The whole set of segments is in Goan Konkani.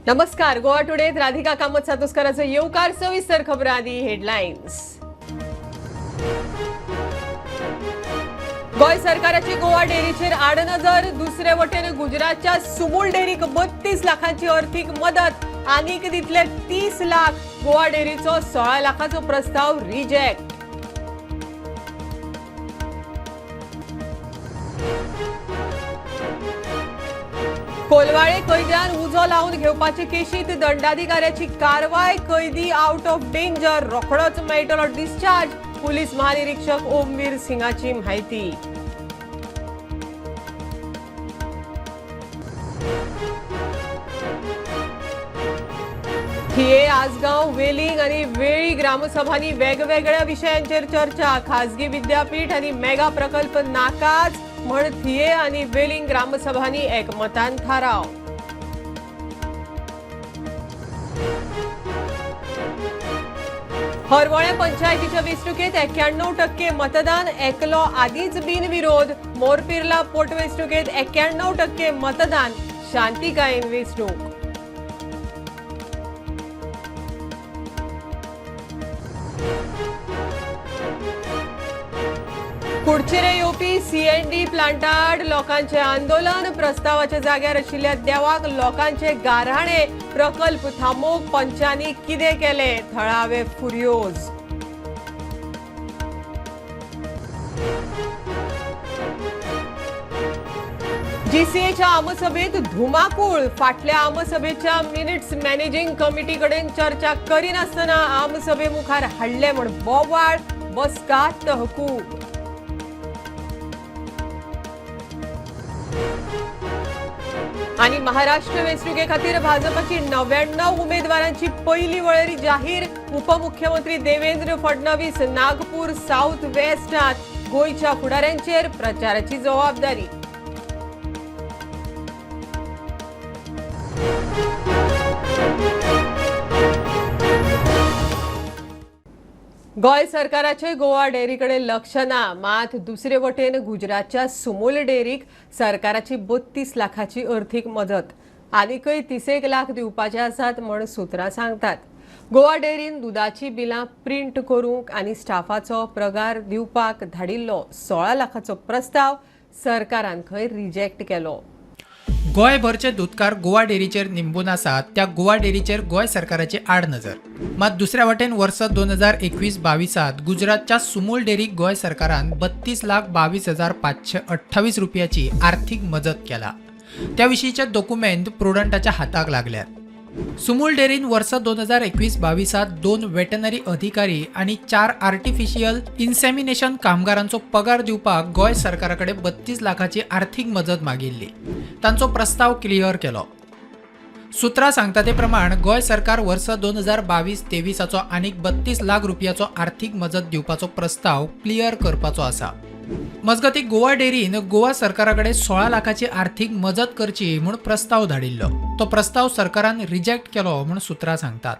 नमस्कार, गोवा टुडेत राधिका कामत सातोस्कराचो येवकार. सविस्तर खबरां आदी हेडलायन्स. गोंय सरकाराची गोवा डेअरीचेर आडनजर. दुसरे वटेन गुजरातच्या सुमूल डेअरीक 32 लाखांची अर्थीक मदत, आनीक दितले 30 लाख. गोवा डेअरीचो 16 लाखाचो प्रस्ताव रिजेक्ट. कोलवाळे कैद्यान उजो लावन घेवपाचे केशीत दंडाधिकाऱ्याची कारवाय. कैदी आउट ऑफ डेंजर, रोखडोच मेळटलो डिस्चार्ज. पुलीस महानिरीक्षक ओमवीर सिंगाची माहिती. थिये, आसगांव, वेलिंग आणि वेळी ग्रामसभांनी वेगवेगळ्या विशयांचेर चर्चा. खासगी विद्यापीठ आणि मेगा प्रकल्प नाकाच म्हण थिये आणि वेलिंग ग्रामसभांनी एकमतान थाराव. हरवळें पंचायतीच्या वेंचणुकेत 91% मतदान, एकलो आदींच बिनविरोध. मोरपिर्ला पोटवेंचणुकेत 91% मतदान, शांतिकायेन वेंचणूक. कुडचेरे येवपी सीएनडी प्लांटाआड लोकांचे आंदोलन. प्रस्तावाच्या जाग्यार आशिल्ल्या देवाक लोकांचे गाराणे. प्रकल्प थांबोवंक पंचांनी कितें केलें? थळावे फुर्योज. जीसीएच्या आमसभेत धुमाकूळ. फाटल्या आमसभेच्या मिनिट्स मॅनेजिंग कमिटी कडेन चर्चा करिनासतना आमसभे मुखार हाडले म्हूण बोवाळ. बसका तहकूब. आणि महाराष्ट्र वेंचणुके खातीर भाजपाची 99 उमेदवारांची पहिली वळेरी जाहीर. उपमुख्यमंत्री देवेंद्र फडणवीस नागपूर साऊथ वेस्टात गोंयच्या फुडाऱ्यांचेर प्रचाराची जबाबदारी. गोंय सरकाराचे गोवा डेअरीकडे लक्ष ना, मात दुसरे वटेन गुजरातच्या सुमूल डेअरीक सरकाराची 32 लाखाची अर्थीक मदत, आनीकय 30 लाख दिवपाचे आसात म्हण सुत्रां सांगतात. गोवा डेअरीन दुदाची बिलां प्रिंट करूंक आनी स्टाफाचो पगार दिवपाक धाडिल्लो 16 लाखाचो प्रस्ताव सरकारान खंय रिजेक्ट केलो. गोंयभरचे दुदकार गोवा डेअरीचेर निंबून आसात. त्या गोवा डेअरीचेर गोंय सरकाराची आडनजर. मात दुसऱ्या वटेन वर्स 2021-22 गुजरातच्या सुमूल डेअरीक गोंय सरकारान 32,22,528 रुपयाची आर्थिक मजत केला. त्या विशींचे दोकुमेंत प्रुडंटाच्या हाताक लागल्यात. सुमूल डेअरीन वर्स 2021-22 2 वेटनरी अधिकारी आनी 4 आर्टिफिशियल इन्सेमिनेशन कामगारांचो पगार दिवपाक गोंय सरकारा कडेन 32 लाखाची आर्थिक मजत मागिल्ली. तांचो प्रस्ताव क्लियर केलो. सुत्रां सांगता ते प्रमाण गोंय सरकार वर्स 2022-23 आनीक 32 लाख रुपयाचो आर्थिक मजत दिवपाचो प्रस्ताव क्लियर करपाचो आसा. मजगती गोवा डेअरीन गोवा सरकारा कडेन 16 लाखाची आर्थिक मजत करची म्हूण प्रस्ताव धाडिल्लो. तो प्रस्ताव सरकारान रिजेक्ट केलो म्हूण सुत्रां सांगतात.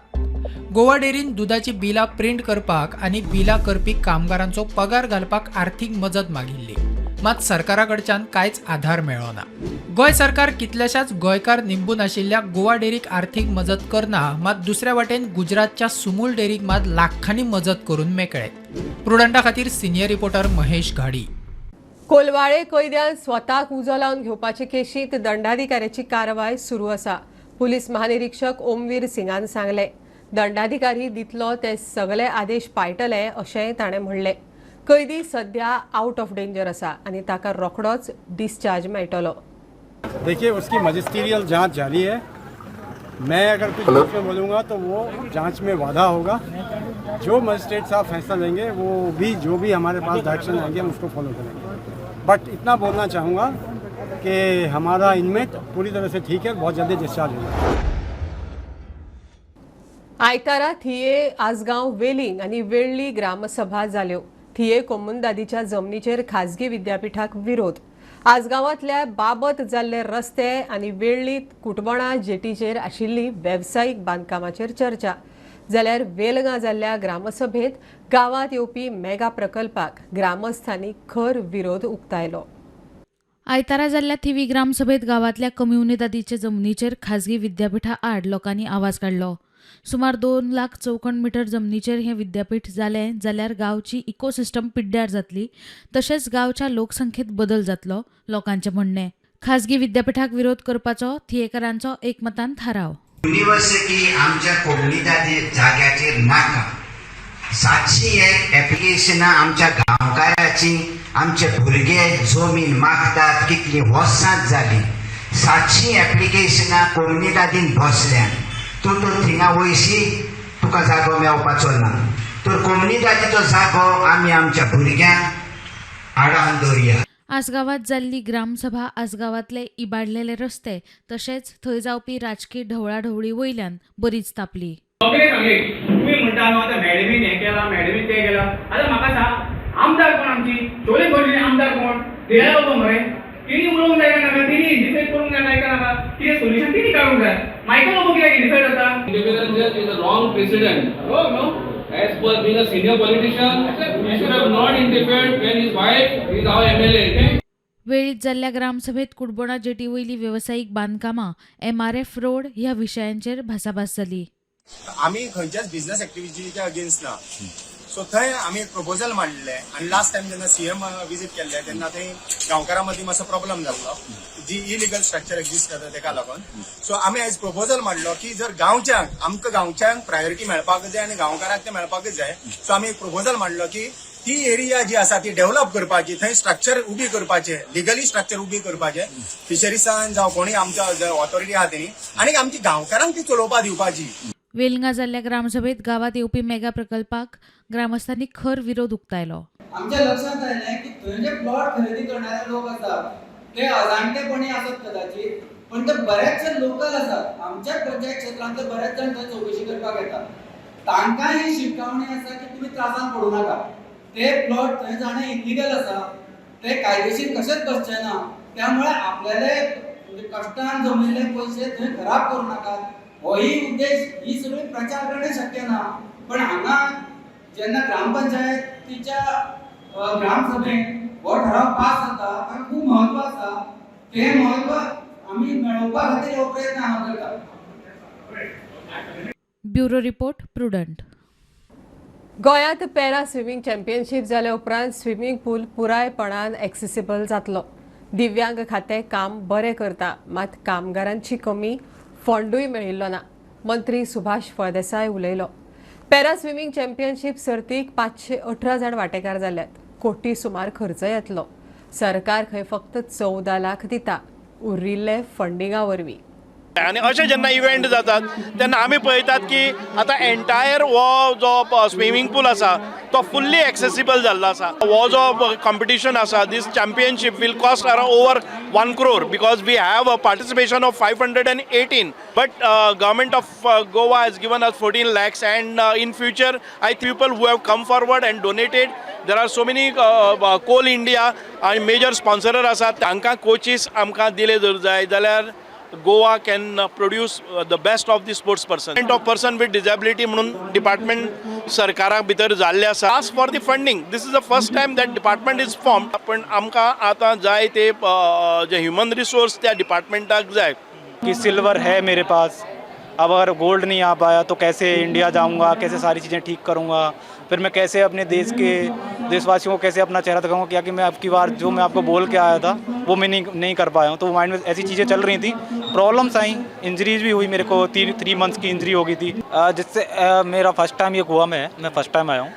गोवा डेअरीन दुदाची बिलां प्रिंट करपाक आनी बिलां करपी कामगारांचो पगार घालपाक आर्थिक मजत मागिल्ली, मात सरकारा कडच्यान कांयच आधार मेळ्ळो ना. गोंय सरकार कितल्याशाच गोंयकार निंबून आशिल्ल्या गोवा डेअरीक आर्थिक मजत करना, मात दुसऱ्या वाटेन गुजरातच्या सुमूल डेअरीक मात लाखांनी मजत करून मेकळे. प्रुडंटा खातीर सिनियर रिपोर्टर महेश घाडी. कोलवाळे कैद्यान स्वताक उजो लावन घेवपाचे केशीत दंडाधिकाऱ्याची कारवाय सुरू आसा. पुलीस महानिरीक्षक ओमवीर सिंगान सांगले, दंडाधिकारी दितलो ते सगळे आदेश पाळटले अशेंय ताणें म्हणलें. कैदी सध्या आउट ऑफ डेंजर आसा आनी ताका रोखडोच डिस्चार्ज मेळटलो. देखिए, उसकी मजिस्टीरियल जांच जारी है. मैं अगर कुछ बीच में बोलूँगा तो वो जांच में बाधा होगा. जो मजिस्ट्रेट साहब फैसला लेंगे, वो भी जो भी हमारे पास डायरेक्शन आएंगे हम उसको फॉलो करेंगे. बट इतना बोलना चाहूँगा कि हमारा इनमेट पूरी तरह से ठीक है, बहुत जल्दी डिस्चार्ज होगा. आयतारा थिये, आसगांव, वेलिंग आनी वेळ्ळी ग्रामसभा जाल्यो. थिये कोमुंदादीच्या जमनीचेर खाजगी विद्यापीठाक विरोध. आसगांवांतल्या बाबत जाल्ले रस्ते आनी वेळ्ळीत कुटबणा जेटीचेर आशिल्ली वेवसायीक बांदकामाचेर चर्चा. जाल्यार वेलगां जाल्ल्या ग्रामसभेत गांवांत येवपी मेगा प्रकल्पाक ग्रामस्थांनी खर विरोध उक्तायलो. आयतारा जाल्ल्या थिवी ग्रामसभेत गांवांतल्या कम्युनिदादीचे जमनीचेर खाजगी विद्यापिठा आड लोकांनी आवाज काडलो. सुमार 2 लाख चौखण मिटर जमनीचेर हें विद्यापीठ जालें जाल्यार गांवची इकोसिस्टम पिड्ड्यार जातली, तशेंच गांवच्या लोकसंख्येत बदल जातलो, लोकांचें म्हणणें. खाजगी विद्यापिठाक विरोध करपाचो थियेकरांचो एकमतान थाराव. युनिव्हर्सिटी आमच्या कोमुनिदादी जाग्याचेर नाका. 701 एप्लिकेशनां आमच्या गांवकाराची. आमचे भुरगे जमीन मागतात कितलीं वर्सां जालीं. 700 एप्लिकेशनां कोमुनिदादीन बसल्यात. तूं तर थिंगा वयशी, तुका जागो मेवपाचो ना. तर कोमुनिदादीचो जागो आमी आमच्या भुरग्यांक आडावन दवरया. आसगांवात जाल्ली ग्रामसभा आसगांवांतले इबाडलेले रस्ते तशेंच थंय जावपी राजकी ढवळाढवळी वयल्यान बरीच तापली. सगळे सांगले तुमी म्हणटा न्हू, आतां मॅडमीन हें केलां, मॅडमीन तें केलां. आतां म्हाका सांग, आमदार कोण आमची? चोले भरली आमदार कोण? धिळा बाबा मरे. तेणी उलोवंक जाय काय नाका? तेणी इंडिफाय करूंक जाय काय नाका? कितें सोल्युशन तेणी काडूंक जाय. मायकल लोबो कित्याक इंडिफाय जाता? Interference is a wrong precedent. No, no. As per being a senior politician, he should have not interfered when his wife is our MLA. Okay? वेळीत जाल्ल्या ग्रामसभेत कुडबोणा जेटी वयली वेवसायीक बांदकामां, एमआरएफ रोड ह्या विशयांचेर भासाभास जाली. आमी खंयच्याच बिझनस एक्टिविटीच्या अगेन्स्ट ना. सो थंय आमी एक प्रपोजल मांडलें आनी लास्ट टायम जेन्ना सीएम विजीट केल्ले तेन्ना थंय गांवकारां मदीं मातसो प्रॉब्लम जाल्लो, जी इलिगल स्ट्रक्चर एक्झिस्ट जाता तेका लागून. सो आमी आयज प्रपोजल मांडलो की जर गांवच्यांक, आमकां गांवच्यांक प्रायोरिटी मेळपाक जाय आनी गांवकारांक तें मेळपाकच जाय. सो आमी एक प्रपोजल मांडलो की ती एरिया जी आसा ती डेव्हलप करपाची, थंय स्ट्रक्चर उबी करपाचे, लिगली स्ट्रक्चर उबी करपाचे, फिशरीसान जावं कोणी आमच्या ऑथॉरिटी आहा तेणी, आनी आमची गांवकारांक ती चलोवपा दिवपाची. वेलंगा जाल्ल्या ग्रामसभेत गावात येवपी मेगा प्रकल्पाक ग्रामस्थांनी खर विरोध उक्तायलो. आमच्या लक्षात आयलें की थंय जे प्लॉट खरेदी करणारे लोक आसात ते अजाणटेपणी आसत कदाचित, पण ते बरेचसे लोकल आसात. आमच्याच पंचायत क्षेत्रांतले बरेच जाण थंय चौकशी करपाक येतात. तांकां ही शिटकावणी आसा की तुमी त्रासान पडूं नाका. ते प्लॉट थंय जाणें इलिगल आसा, ते कायदेशीर कशेंच बसचे ना. त्यामुळे आपल्याले म्हणजे कश्टान जमयल्ले पयशे थंय खराब करूं नाकात, होही उद्देश. ही सगळी प्रचार करणे शक्य ना, पण हांगा जेन्ना ग्रामपंचायतीच्या ग्रामसभेत हो ठराव पास जाता, ताका खूब म्हत्व आसा. तें म्हत्व आमी मेळोवपा खातीर हो प्रयत्न हांगा करतात. Bureau report, prudent. गोंयांत पॅरा स्विमींग चॅम्पियनशीप जाल्या उपरांत स्विमींग पूल पुरायपणान एक्सेसिबल जातलो. दिव्यांग खातें काम बरें करता, मात कामगारांची कमी, फंडूय मेळिल्लो ना, मंत्री सुभाष फळदेसाय उलयलो. पॅरा स्विमींग चॅम्पियनशीप सर्तीक 518 जाण वांटेकार जाल्यात. कोटी सुमार खर्च येतलो. सरकार खंय फक्त 14 लाख दिता, उरिल्ले फंडिंगा वरवीं. आनी अशे जेन्ना इव्हेंट जातात तेन्ना आमी पळयतात की आतां एंटायर हो जो स्विमींग पूल आसा तो फुल्ली एक्सेसिबल जाल्लो आसा. हो जो कॉम्पिटिशन आसा, this championship will cost around over 1 crore because we have a participation of 518, but government of Goa has given us 14 lakhs and in future I people who have come forward and donated. There are so many, Coal India आनी मेजर स्पॉन्सरर आसात. तांकां कोचीस आमकां दिले जर जाय जाल्यार Goa can produce the best of the sports person. Of person with disability म्हणून डिपार्टमेंट सरकारा भितर जाल्लें आसा. Ask for the funding. This is the first time that department is form, पण आमकां आतां जाय ते जे ह्युमन रिसोर्स त्या डिपार्टमेंटाक जाय. कि सिल्वर है मेरे पास, अब अगर गोल्ड नहीं आ पाया तो कैसे इंडिया जाऊंगा, कैसे सारी चीज़ें ठीक करूंगा, फिर मैं कैसे अपने देश के देशवासियों को कैसे अपना चेहरा दिखाऊंगा? क्या कि मैं अब की बार जो मैं आपको बोल के आया था वो मैं नहीं नहीं कर पाया हूँ. तो माइंड में ऐसी चीज़ें चल रही थी, प्रॉब्लम्स आई, इंजरीज भी हुई. मेरे को तीन 3 मंथ्स की इंजरी हो गई थी. जिससे मेरा फर्स्ट टाइम ये गोवा में है. मैं फर्स्ट टाइम आया हूँ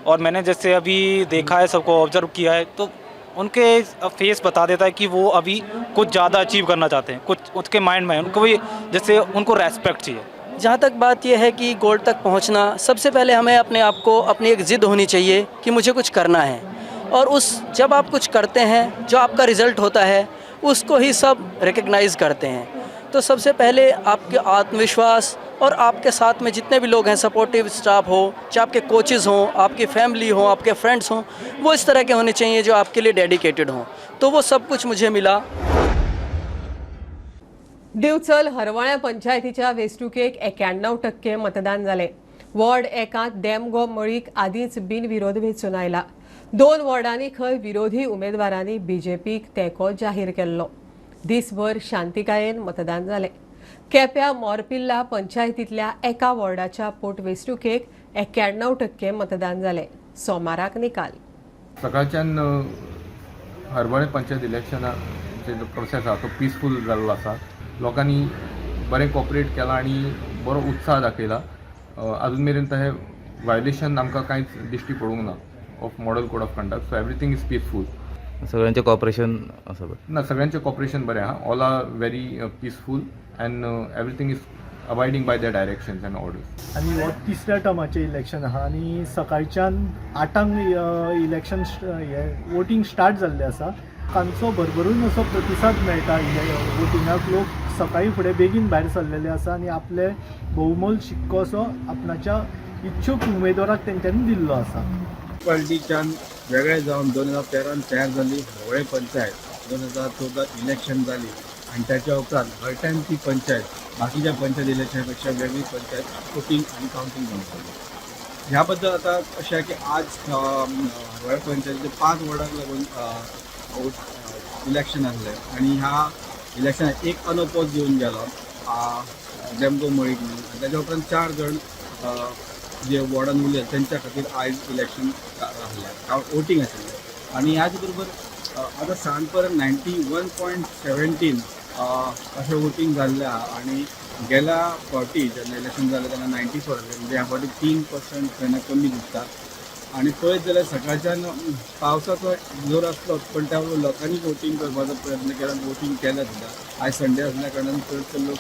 और मैंने जैसे अभी देखा है, सबको ऑब्जर्व किया है, तो उनके फेस बता देता है कि वो अभी कुछ ज़्यादा अचीव करना चाहते हैं. कुछ उसके माइंड में है, उनको भी जैसे उनको रेस्पेक्ट चाहिए. जहाँ तक बात यह है कि गोल्ड तक पहुँचना, सबसे पहले हमें अपने आप को अपनी एक ज़िद होनी चाहिए कि मुझे कुछ करना है और उस जब आप कुछ करते हैं, जो आपका रिज़ल्ट होता है उसको ही सब रिकग्नाइज़ करते हैं. तो सबसे पहले आपके आत्मविश्वास और आपके साथ में जितने भी लोग हैं, सपोर्टिव स्टाफ हो, चाहे आपके कोचेज़ हों, आपकी फैमिली हो, आपके फ्रेंड्स हों, वो इस तरह के होने चाहिए जो आपके लिए डेडिकेटेड हों. तो वो सब कुछ मुझे मिला. दिवचल हरवळ्या पंचायतीच्या वेंचणुकेक 91% मतदान जालें. वॉर्ड एकांत देमगो मळीक आदींच बिनविरोध वेंचून आयला. दोन वॉर्डांनी खंय विरोधी उमेदवारांनी बीजेपीक तेंको जाहीर केल्लो. दिसभर शांतिकायेन मतदान जालें. केप्यां मोरपिल्ला पंचायतींतल्या एका वॉर्डाच्या पोटवेंचणुकेक 91% मतदान जालें. सोमाराक निकाल. सकाळच्यान हरवळें पंचायत इलेक्शनाचे जो प्रोसेस आसा तो पिसफूल जाल्लो आसा. लोकांनी बरें कॉपरेट केलां आनी बरो उत्साह दाखयला. अजून मेरेन तशें वायलेशन आमकां कांयच दिश्टी पडूंक ना of model code of conduct, so everything is peaceful. सगळ्यांचें कॉपरेशन आसा बरें? ना, सगळ्यांचें कॉपरेशन बरें आहा. All are very peaceful and everything is abiding by the directions and orders. आनी हो तिसऱ्या टर्माचें इलेक्शन आहा आनी सकाळच्यान 8 इलेक्शन हें वोटींग स्टार्ट जाल्लें आसा. तांचो भरभरून असो प्रतिसाद मेळटा. वोटिंगाक लोक सकाळी फुडें बेगीन भायर सरलेले आसा आनी आपले बहुमोल शिक्को असो आपणाच्या इच्छूक उमेदवाराक तेंच्यांनी दिल्लो आसा. मुन्सिपालिटीच्यान वेगळे जावन 2013न तयार जाली हरवळे पंचायत. 2014 इलेक्शन जाली आनी त्याच्या उपरांत हर टायम ती पंचायत बाकीच्या पंचायत इलेक्शना पेक्षा वेगळी पंचायत वोटींग आनी कावंटींग जावन जाली. ह्या बद्दल आतां अशें की आज हरवळे पंचायतीचे पांच वॉर्डाक लागून इलेक्शन आसलें आनी ह्या इलेक्शनाक एक अनअपोज येवन गेलो, डेमगो मळीक म्हणून, आनी ताच्या उपरांत चार जाण जे वॉर्डान उरले तेंच्या खातीर आयज इलेक्शन आसलें, वोटींग आशिल्लें. आनी ह्याच बरोबर आतां सांज पर्यंत 91.17 अशें वोटींग जाल्लें आहा आनी गेल्या फावटी जेन्ना इलेक्शन जालें तेन्ना 94 आसलें, म्हणजे ह्या फावटी 3% खंय ना कमी दिसता. आनी पळयत जाल्यार सकाळच्यान पावसाचो जोर आसलोच, पण त्या बरोबर लोकांनी वोटींग करपाचो प्रयत्न केला, वोटींग केलें सुद्दां. आयज संडे आसल्या कारणान चडशे लोक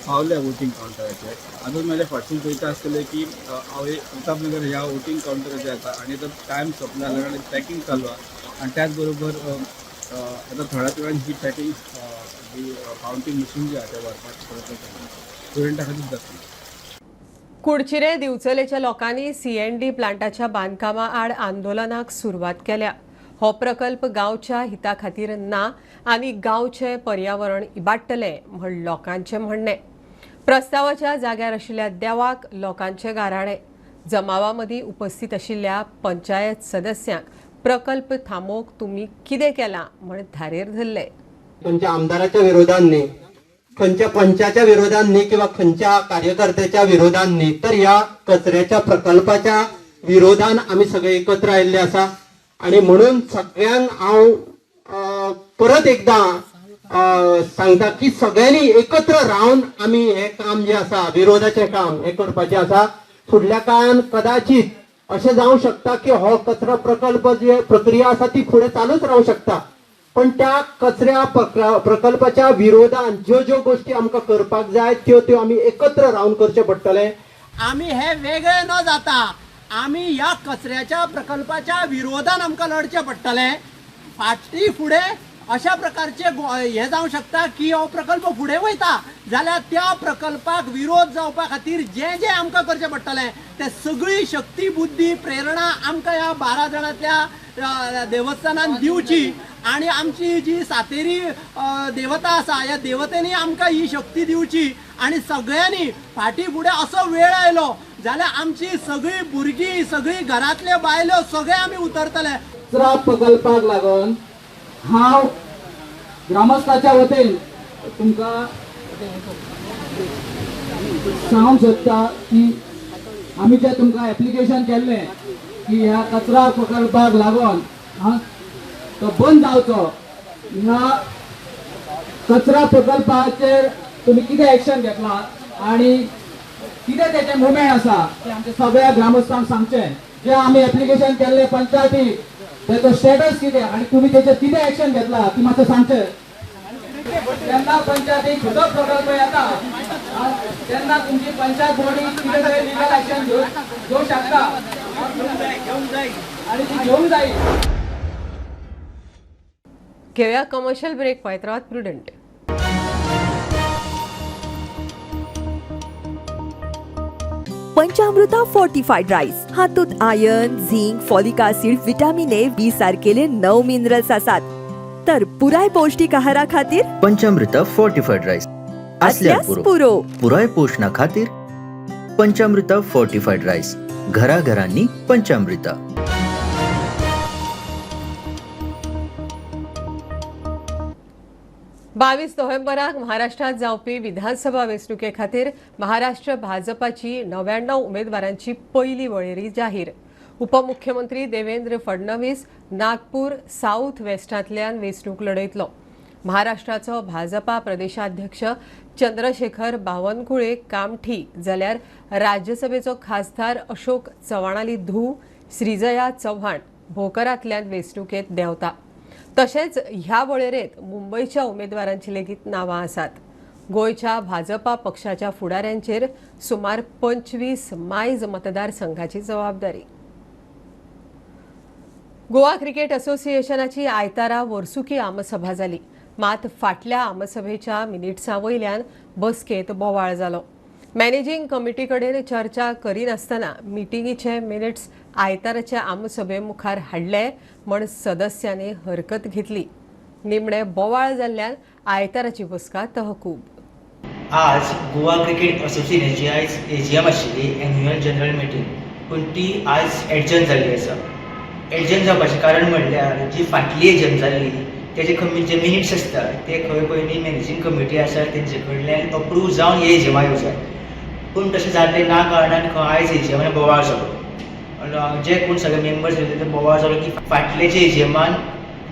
पावले वोटींग कावंटराचेर. आतां म्हाज्या फाटसून पळयता आसतलें की हांव प्रतापनगर ह्या वोटींग कावंटराचेर आसा आनी आतां टायम सोंपला कारणान पॅकींग चालू आहा आनी त्याच बरोबर आतां थोड्याच वेळान ही पॅकींग, ही कावंटींग मशीन जी आहा तें व्हरपाचो प्रयत्न केला, स्टुडंटा खातीर जातली. कुडचिरे दिवचलेच्या लोकांनी सीएनडी प्लांटाच्या बांदकामा आड आंदोलनाक सुरवात केल्या. हो प्रकल्प गांवच्या हिता खातीर ना आनी गांवचें पर्यावरण इबाडटलें म्हण लोकांचें म्हणणें. प्रस्तावाच्या जाग्यार आशिल्ल्या देवाक लोकांचे गाराणे. जमावा मदीं उपस्थित आशिल्ल्या पंचायत सदस्यांक प्रकल्प थांबोवंक तुमी कितें केलां म्हण धारेर धरले. खंयच्या आमदाराच्या विरोधान न्ही, खंयच्या पंचाच्या विरोधान न्ही किंवा खंयच्या कार्यकर्त्याच्या विरोधान न्ही, तर ह्या कचऱ्याच्या प्रकल्पाच्या विरोधान आमी सगळे एकत्र आयिल्ले आसा. आणि म्हणून सगळ्यांक हांव परत एकदां सांगता की सगळ्यांनी एकत्र रावन आमी हें काम जें आसा, विरोधाचें काम हें करपाचें आसा. फुडल्या काळान कदाचित अशें जावं शकता की हो कचरो प्रकल्प जे प्रक्रिया आसा ती फुडें चालूच रावंक शकता, पण त्या कचऱ्या प्रकल्पाच्या विरोधान ज्यो ज्यो गोष्टी आमकां करपाक जाय त्यो त्यो आमी एकत्र रावन करचें पडटलें. आमी हे वेगळे न जाता आमी ह्या कचऱ्याच्या प्रकल्पाच्या विरोधान आमकां लढचें पडटलें. फाटी फुडें अशा प्रकारचे हें जावंक शकता की हो प्रकल्प फुडें वयता जाल्यार त्या प्रकल्पाक विरोध जावपा खातीर जें जें आमकां करचें पडटलें तें सगळी शक्ती, बुद्धी, प्रेरणा आमकां ह्या 12 जाणांतल्या देवस्थानान दिवची आणि आमची जी सातेरी देवता आसा ह्या देवतेनी आमकां ही शक्ती दिवची. आणि सगळ्यांनी फाटी फुडें असो वेळ आयलो जाल्यार आमची सगळीं भुरगीं, सगळीं घरांतल्यो बायलो सगळे आमी उतरतले. कचरा प्रकल्पाक लागून हांव ग्रामस्थाच्या वतीन तुमकां सांगूंक सोदता की आमी जे तुमकां एप्लिकेशन केल्लें की ह्या कचरा प्रकल्पाक लागून हा तो बंद जावचो, ह्या कचरा प्रकल्पाचेर तुमी कितें एक्शन घेतलां आनी कितें तेचें मुवमेंट आसा तें आमच्या सगळ्या ग्रामस्थांक सांगचें. जे आमी एप्लिकेशन केल्लें पंचायतीक तेचो स्टेटस कितें आनी तुमी तेचेर कितें एक्शन घेतला ती मातशें सांगचें. जेन्ना पंचायतीक खंयचो प्रकल्प येता तेन्ना तुमची पंचायत बॉडी कितें तरी लिगल एक्शन घेवंक शकता आनी ती घेवंक जाय. घेवया कमर्शियल ब्रेक. पळयत रावात प्रुडंट. पंचामृता फोर्टिफाईड राईस हातूंत iron, zinc, folic acid, vitamin A, B सारकेले 9 मिनरल्स आसात, तर पुराय पौष्टिक आहारा खातीर पंचामृता फोर्टिफाईड राईस आसल्यार असल्यास पुरो. पुरो. पुराय पोशणा खातीर पंचामृता फोर्टिफाईड राईस, घराघरांनी पंचामृता. 22 नोव्हेंबराक महाराष्ट्रात जावपी विधानसभा वेंचणुके खातीर महाराष्ट्र भाजपाची 99 उमेदवारांची पयली वळेरी जाहीर. उपमुख्यमंत्री देवेंद्र फडणवीस नागपूर साऊथ वेस्टांतल्यान वेंचणूक लढयतलो. महाराष्ट्राचो भाजपा प्रदेशाध्यक्ष चंद्रशेखर बावनकुळे कामठी जाल्यार राज्यसभेचो खासदार अशोक चव्हाणाली धूव श्रीजया चव्हाण भोकरांतल्यान वेंचणुकेत देंवता. तशेंच ह्या वळेरेंत मुंबयच्या उमेदवारांची लेगीत नांवां आसात. गोंयच्या भाजपा पक्षाच्या फुडाऱ्यांचेर सुमार 25 मायज मतदारसंघाची जबाबदारी. गोवा क्रिकेट असोसिएशनाची आयतारा वर्सुकी आमसभा जाली. मात फाटल्या आमसभेच्या मिनिट्सां वयल्यान बसकेंत बोवाळ जालो. मॅनेजींग कमिटी कडेन चर्चा करिनासतना मिटिंगेचे मिनिट्स आयताराच्या आमसभे मुखार हाडले म्हण सदस्यांनी हरकत घेतली. निमणे बोवाळ जाल्ल्यान आयताराची बसका तहकूब. आज गोवा क्रिकेट असोसिएशनाची आयज एजीएम आशिल्ली, एन्युअल जनरल मिटींग, पूण ती आयज एडजर्न जाल्ली आसा. एडजर्न जावपाचें कारण म्हणल्यार जी फाटली एजीएम जाल्ली तेजे जे मिनिट्स आसता ते खंय पयलीं मॅनेजींग कमिटी आसा तेंचे कडल्यान अप्रूव जावन हे एजीएमाक येवं जाय, पूण तशें जालें ना कारणान खंय आयज एजीएमान बोवाळ जालो. जे कोण सगळे मेंबर्स येयले ते बोवाळ जालो की फाटले जे एजीएमान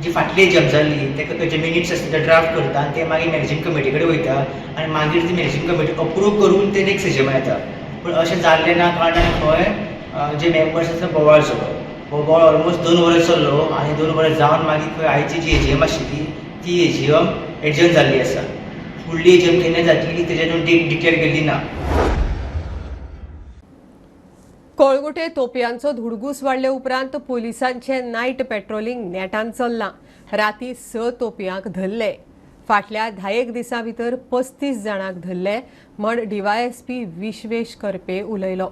जी फाटली एजीएम जाल्ली तेका खंयचे मिनिट्स आसता ते ड्राफ्ट करता आनी ते मागीर मॅनेजींग कमिटी कडेन वयता आनी मागीर ती मॅनेजींग कमिटी अप्रूव करून ते नेक्स्ट एजीएमान येता. पूण अशें जाल्लें ना कारणान खंय जे मेंबर्स आसता बोवाळ जालो. बोवाळ ऑलमोस्ट 2 वरां चल्लो आनी 2 वरां जावन मागीर खंय आयची जी एजीएम आशिल्ली ती एजीएम एडजर्न जाल्ली आसा. फुडली एजीएम केन्ना जातली तेजे अजून डेट डिक्लेर केल्ली ना. कोळगुटे तोपयांचो धुडगूस वाडले उपरांत पुलिसांचे नायट पेट्रोलिंग नेटान चल्लां. राती 6 तोपयांक धरले. फाटल्या 10 दिसां भितर 35 जाणांक धरले म्हण डीवायएसपी विश्वेश करपे उलयलो.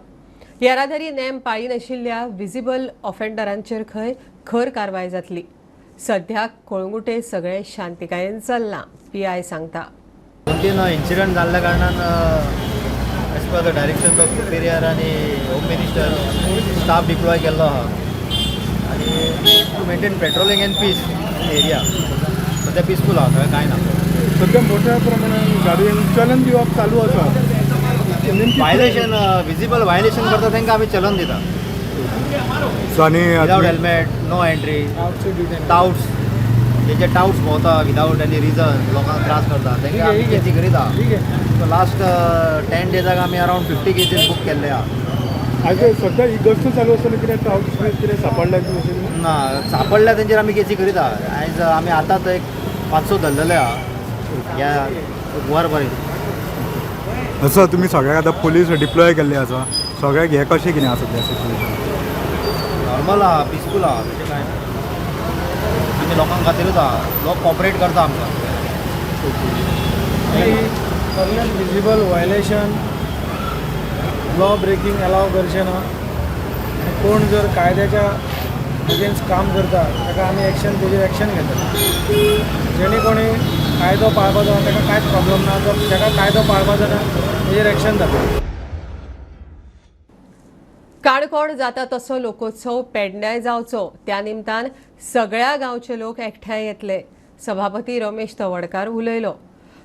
येरादारी नेम पाळिनाशिल्ल्या विजिबल ऑफेंडरांचेर खंय खर कारवाय जातली. सध्या कोळंगुटे सगळे शांतिकायेन चल्लां, पीआय सांगता. 2-3 इन्सिडंट जाल्ल्या कारणान as per the direction of superior आनी होम मिनिस्टर स्टाफ डिप्लॉय केल्लो आहा आनी to maintain patrolling and peace in area. सध्या पिसफूल आहा, सगळें कांय ना. सध्या मोठ्या प्रमाणात गाडयेंक चलन दिवप चालू आसा. वायलेशन, विजिबल वायलेशन करता तांकां आमी चलन दिता. सो आनी without helmet no entry, touts, तेजे टाउट्स भोंवता विदावट एनी रिजन, लोकांक त्रास करता, तांकां आमी केसी करीता. सो लास्ट 10 डेजाक आमी अरावंड 50 केसीस बूक केल्ले आहा. आयज सध्या ही गस्त चालू आसतना कितें टाउट्स कितें सापडल्या अशें? ना, सापडल्या तेंचेर आमी केसी करीता. आयज आमी आतांच एक 500 धरलेले आहा ह्या वरभर. असो तुमी सगळ्याक आतां पुलीस डिप्लॉय केल्ले आसा, सगळ्याक हें कशें कितें आसा सध्या सिच्युएशन? नॉर्मल आहा, पिसफूल आहा, तशें कांय ना. आमी लोकांक खातीरूच आहा, लोक कॉपरेट करता आमकां. कसलेंच visible violation, law breaking allow करचें ना आनी कोण जर कायद्याच्या अगेन्स्ट काम करता ताका आमी एक्शन, तेजेर एक्शन घेतले. जेणे कोणी कायदो पाळपाचो ना ताका कांयच प्रॉब्लम ना, जर ताका कायदो पाळपाचो ना तेजेर एक्शन जातलें. काणकोण जाता तसो लोकोत्सव पेडण्याय जावचो, त्या निमतान सगळ्या गांवचे लोक एकठांय येतले, सभापती रमेश तवडकार उलयलो.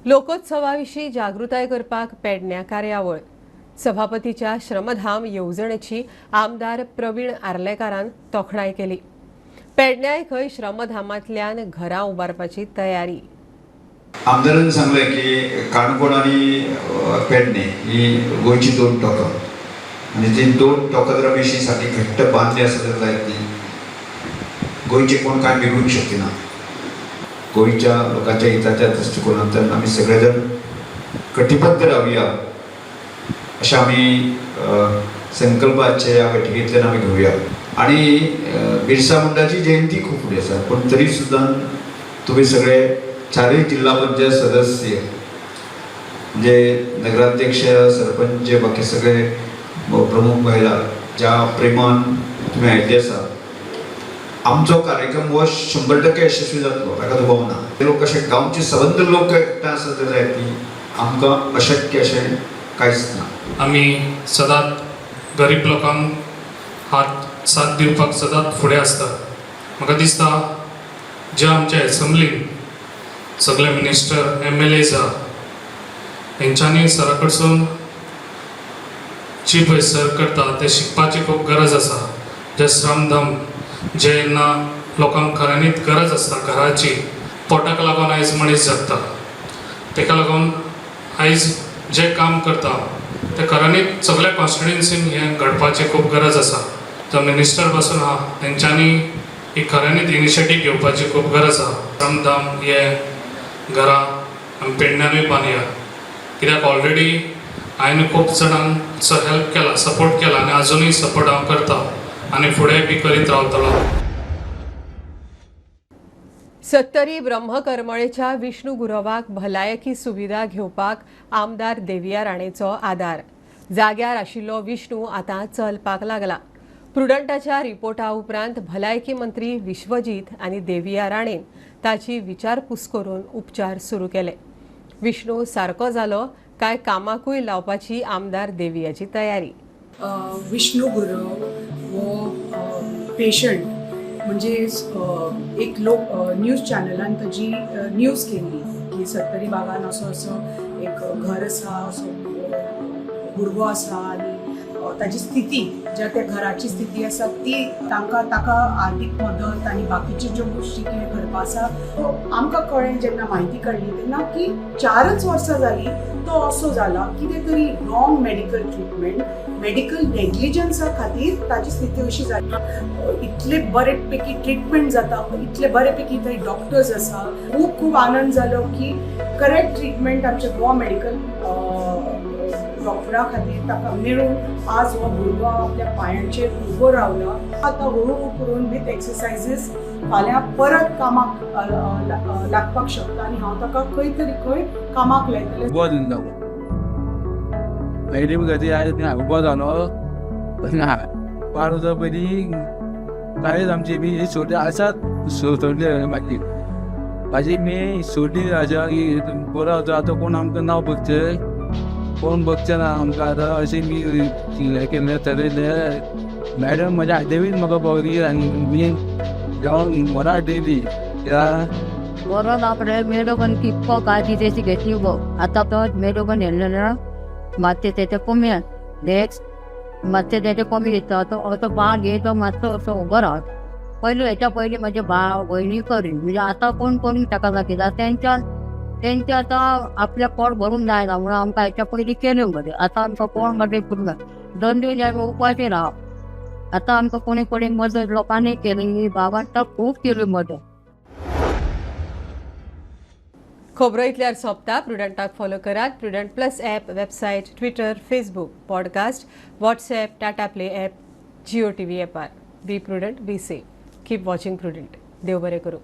लोकोत्सवा विशीं जागृताय करपाक पेडण्या कार्यावळ. सभापतीच्या श्रमधाम येवजणेची आमदार प्रवीण आर्लेकारान तोखणाय केली. पेडण्याय खंय श्रमधामांतल्यान घरां उबारपाची तयारी. आमदारान सांगलें की काणकोण आनी पेडणे ही गोंयची 2 टोकां आनी ती 2 टोकां जर आमी अशी सारकी घट्ट बांदली आसत जाल्यार जायत न्ही, गोंयचें कोण कांय बिगडूंक शकना. गोंयच्या लोकांच्या हिताच्या दृश्टिकोनांतल्यान आमी सगळे जाण कटिबद्ध रावया अशें आमी संकल्पाचे ह्या बैठकींतल्यान आमी घेवया. आनी बिरसा मुंडाची जयंती खूब फुडें आसा, पूण तरी सुद्दां तुमी सगळे 4 जिल्हा पंचायत सदस्य म्हणजे नगराध्यक्ष, सरपंच, बाकी सगळे प्रमुख महिला ज्या प्रेमान तुमी आयिल्ले आसा, आमचो कार्यक्रम हो 100% यशस्वी जातलो ताका दुबाव ना. ते लोक अशे गांवचे सबंद लोक एकठांय आसत जाल्यार ती आमकां अशक्य अशें कांयच ना. आमी सदांच गरीब लोकांक हात साथ दिवपाक सदांच फुडें आसता. म्हाका दिसता ज्या आमच्या एसेंब्लीन सगळे मिनिस्टर MLAs आहा हेंच्यांनी सरा कडसून जी पळय सर करता तें शिकपाची खूब गरज आसा. जे श्रमधम जेन्ना लोकांक खऱ्यांनीच गरज आसता घराची, पोटाक लागून आयज मनीस जगता, तेका लागून आयज जें काम करता तें खऱ्यांनीच सगल्या कॉन्स्टिट्युएन्सीन हें घडपाची खूब गरज आसा. जो मिनिस्टर पासून आहा तेंच्यांनी ही खऱ्यांनीच इनिशिएटीव घेवपाची खूब गरज आहा. श्रमधाम हे घरां आमी पेडण्यानूय बांदया, कित्याक ऑलरेडी हांवें खूब जाणांक हेल्प केला, सपोर्ट केला आनी आजुनूय सपोर्ट हांव करता आनी फुडें बी करीत रावतलो. सत्तरी ब्रह्मकरमळेच्या विष्णू गुरवाक भलायकी सुविधा घेवपाक आमदार देविया राणेचो आदार. जाग्यार आशिल्लो विष्णू आतां चलपाक लागला. प्रुडंटाच्या रिपोर्टा उपरांत भलायकी मंत्री विश्वजीत आनी देविया राणेन ताची विचारपूस करून उपचार सुरू केले. विष्णू सारको जालो काय कामाकूय लावपाची आमदार देवियाची तयारी. विष्णू गुरव हो पेशंट म्हणजे एक लोक न्यूज चॅनलान ताजी न्यूज केल्ली की सत्तरी भागान असो असो एक घर आसा, असो भुरगो आसा आनी ताजी स्थिती ज्या त्या घराची स्थिती आसा ती तांकां ताका आर्थीक मदत आनी बाकीच्यो ज्यो गोश्टी कितें करपा आसा. आमकां कळ्ळें जेन्ना म्हायती कळ्ळी तेन्ना की 4 वर्सां जालीं तो असो जाला, कितें तरी रॉंग मेडिकल ट्रिटमेंट, मेडिकल नेग्लिजन्सा खातीर ताजी स्थिती अशी जाली. इतले बरे पैकी ट्रिटमेंट जाता, इतले बरे पैकी थंय डॉक्टर्स आसा. खूब खूब आनंद जालो की करेक्ट ट्रिटमेंट आमच्या गोवा मेडिकल डॉक्टरा खातीर ताका मेळून आज हो भुरगो आपल्या पांयांचेर उबो रावला. आतां हळू करून विथ एक्सरसायजीस फाल्यां परत कामाक लागपाक शकता आनी हांव ताका खंय तरी खंय कामाक लायतलें. उबो पयलीं गती उबो जालो ना 5 वर्सां पयलीं कांयच आमची बी सोडली आसात सोडली मागीर भाजी मी सोडली आसा की बरो आतां आतां कोण आमकां नांव बगचें, कोण बगचें ना आमकां आतां अशें मी हें केल्लें थरयलें. मॅडम म्हज्या देवीन म्हाका पावली आनी मी जावन बरो डेली बरो बापडे मेडोगन कितको काळजी तेची घेतली गो. आतां तो मेडोगन येयल्लो मातशें तेचें कमी नेक्स्ट मातशें तेचें कमी दिसता. तो असो बाळ घेत तो मातसो असो उबो राव. पयलू हेच्या पयलीं म्हजे भाव भयणी करी म्हणजे आतां कोण करूंक शकना कित्याक तेंच्या आतां आपल्या पोट भरून जायना म्हणून आमकां हेच्या पयलीं केलें बरें. आतां आमकां कोण मदत करूंक ना, 2 दीस आमी उपाशी राव. आतां आमकां कोणी कोणी मदत लोकांनी केली, बाबान तर खूब केली मदत. खबरो इतल्यार सोंपता. प्रुडंटाक फॉलो करात. Prudent plus app, website, Twitter, Facebook, podcast, WhatsApp, Tata Play app, Jio TV ॲपार. Be prudent, be safe, keep watching Prudent. देव बरें करूं.